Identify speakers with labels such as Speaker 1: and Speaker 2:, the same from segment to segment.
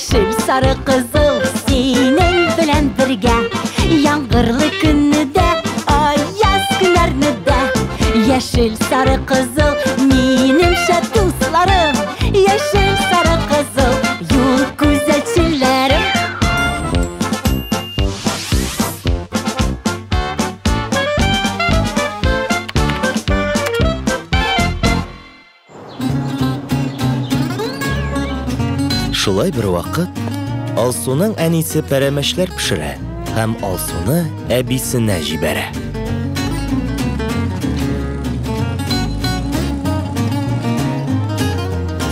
Speaker 1: Яшел, сары, кызыл синең белән бергә. Яңгырлы көнне дә, аяз көннәрне дә. Яшел, сары, кызыл минем шәп дусларым. Яшел, сары, кызыл юл күзәтчеләрем.
Speaker 2: Шулай бер вакыт Алсуның әнисе пәрәмәчләр пешерә һәм Алсуны әбисенә җибәрә.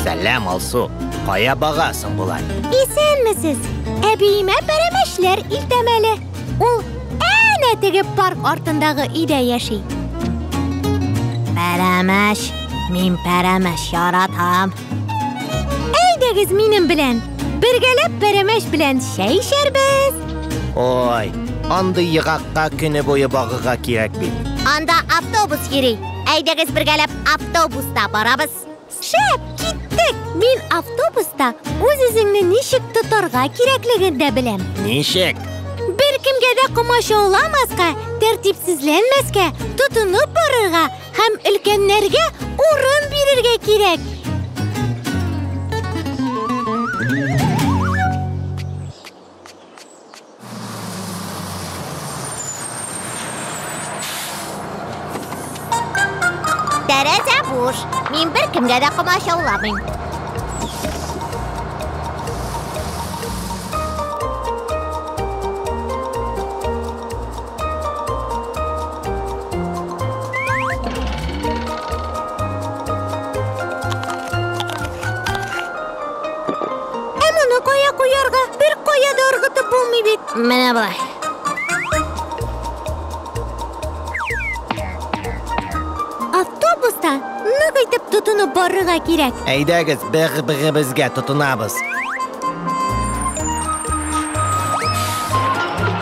Speaker 2: Сәлам, Алсу. Кая багасың болай?
Speaker 3: Исәнмесез. Әбиемә пәрәмәчләр илтәм әле. Ул әнә теге парк артындагы өйдә яши. Пәрәмәч, мин пәрәмәч яратам. Әйдәгез минем белән. Бергәләп пәрәмәч белән чәй эчәрбез.
Speaker 2: Ой, андый егакка көне буе багырга кирәк бит.
Speaker 3: Анда автобус йөри. Әйдәгез бергәләп автобуста барабыз. Шәп, киттек. Мин автобуста үз-үзеңне ничек тотарга кирәклеген дә беләм.
Speaker 2: Ничек?
Speaker 3: Беркемгә дә комачауламаска, тәртипсезләнмәскә, тотынып барырга һәм өлкәннәргә урын бирергә кирәк. Тәрәзә буш. Мин беркемгә дә комачауламыйм. Ә моны кая куярга? Бер кая да ыргытып булмый бит. Менә болай. Автобуста нык итеп тотынып барырга кирәк.
Speaker 2: Әйдәгез, бер-беребезгә тотынабыз.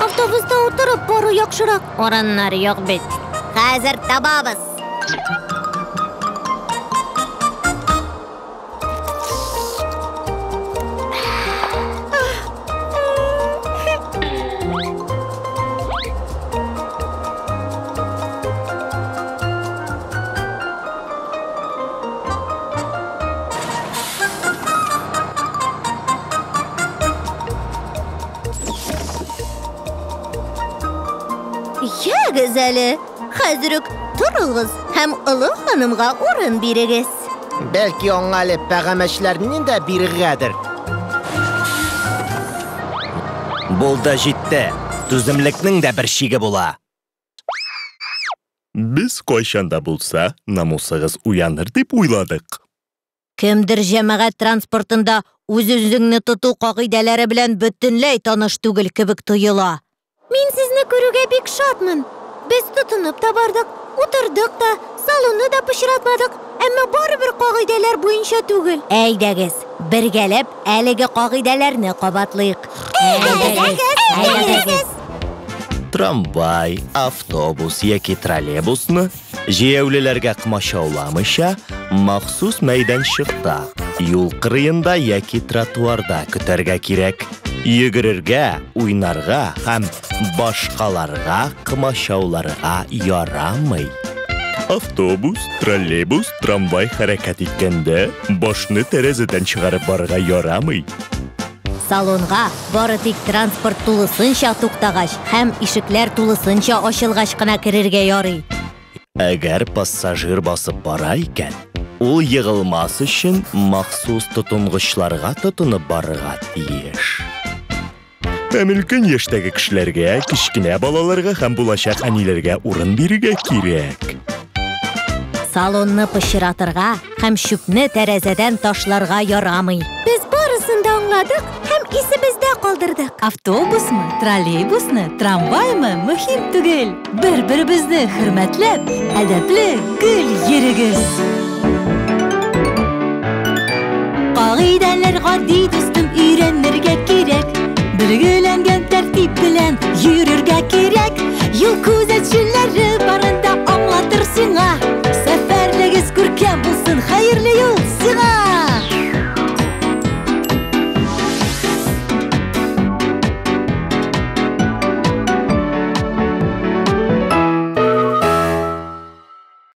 Speaker 3: Автобуста утырып бару яхшырак. Урыннар юк бит. Хәзер табабыз. Ягез әле, хәзер үк торыгыз һәм олы ханымга урын бирегез.
Speaker 2: Бәлки аңа әле пәрәмәчләрне дә бирергәдер. Булды җитте. Түземлекнең дә бер чиге була.
Speaker 4: Без кайчан да булса намусыгыз уяныр дип уйладык.
Speaker 3: Кемдер җәмәгать транспортында үз-үзеңне тоту кагыйдәләре белән бөтенләй таныш түгел кебек тоела. Мин сезне күрүгә бик шатмын. Без тотынып та бардык, утырдык та, салонны да пычратмадык, әмма барыбер кагыйдәләр буенча түгел. Әйдәгез, бергәләп әлеге кагыйдәләрне кабатлыйк. Әйдәгез, әйдәгез.
Speaker 2: Трамвай, автобус яки троллейбусны җәяүлеләргә комачауламыйча, махсус мәйданчыкта, юл кырыенда яки тротуарда көтәргә кирәк. Йөгерергә, уйнарга һәм башкаларга комачауларга ярамый.
Speaker 4: Автобус, троллейбус, трамвай хәрәкәт иткәндә башны тәрәзәдән чыгарып барырга ярамый.
Speaker 3: Салонга бары тик транспорт тулысынча туктагач һәм ишекләр тулысынча ачылгач кына керергә ярый.
Speaker 2: Әгәр пассажир басып бара икән, ул егылмас өчен махсус тотынгычларга тотынып барырга тиеш.
Speaker 4: Һәм өлкән яшьтәге кешеләргә, кечкенә балаларга һәм булачак әниләргә урын бирергә кирәк.
Speaker 3: Салонны пычратырга һәм чүпне тәрәзәдән ташларга ярамый. Без барысын да аңладык һәм исебездә калдырдык.
Speaker 1: Автобусмы, троллейбусны, трамваймы мөһим түгел. Бер-беребезне хөрмәтләп, әдәпле гел йөрегез. Кагыйдәләр гади, дустым, өйрәнергә кирәк. Билгеләнгән тәртип белән йөрергә кирәк. Юл күзәтчеләре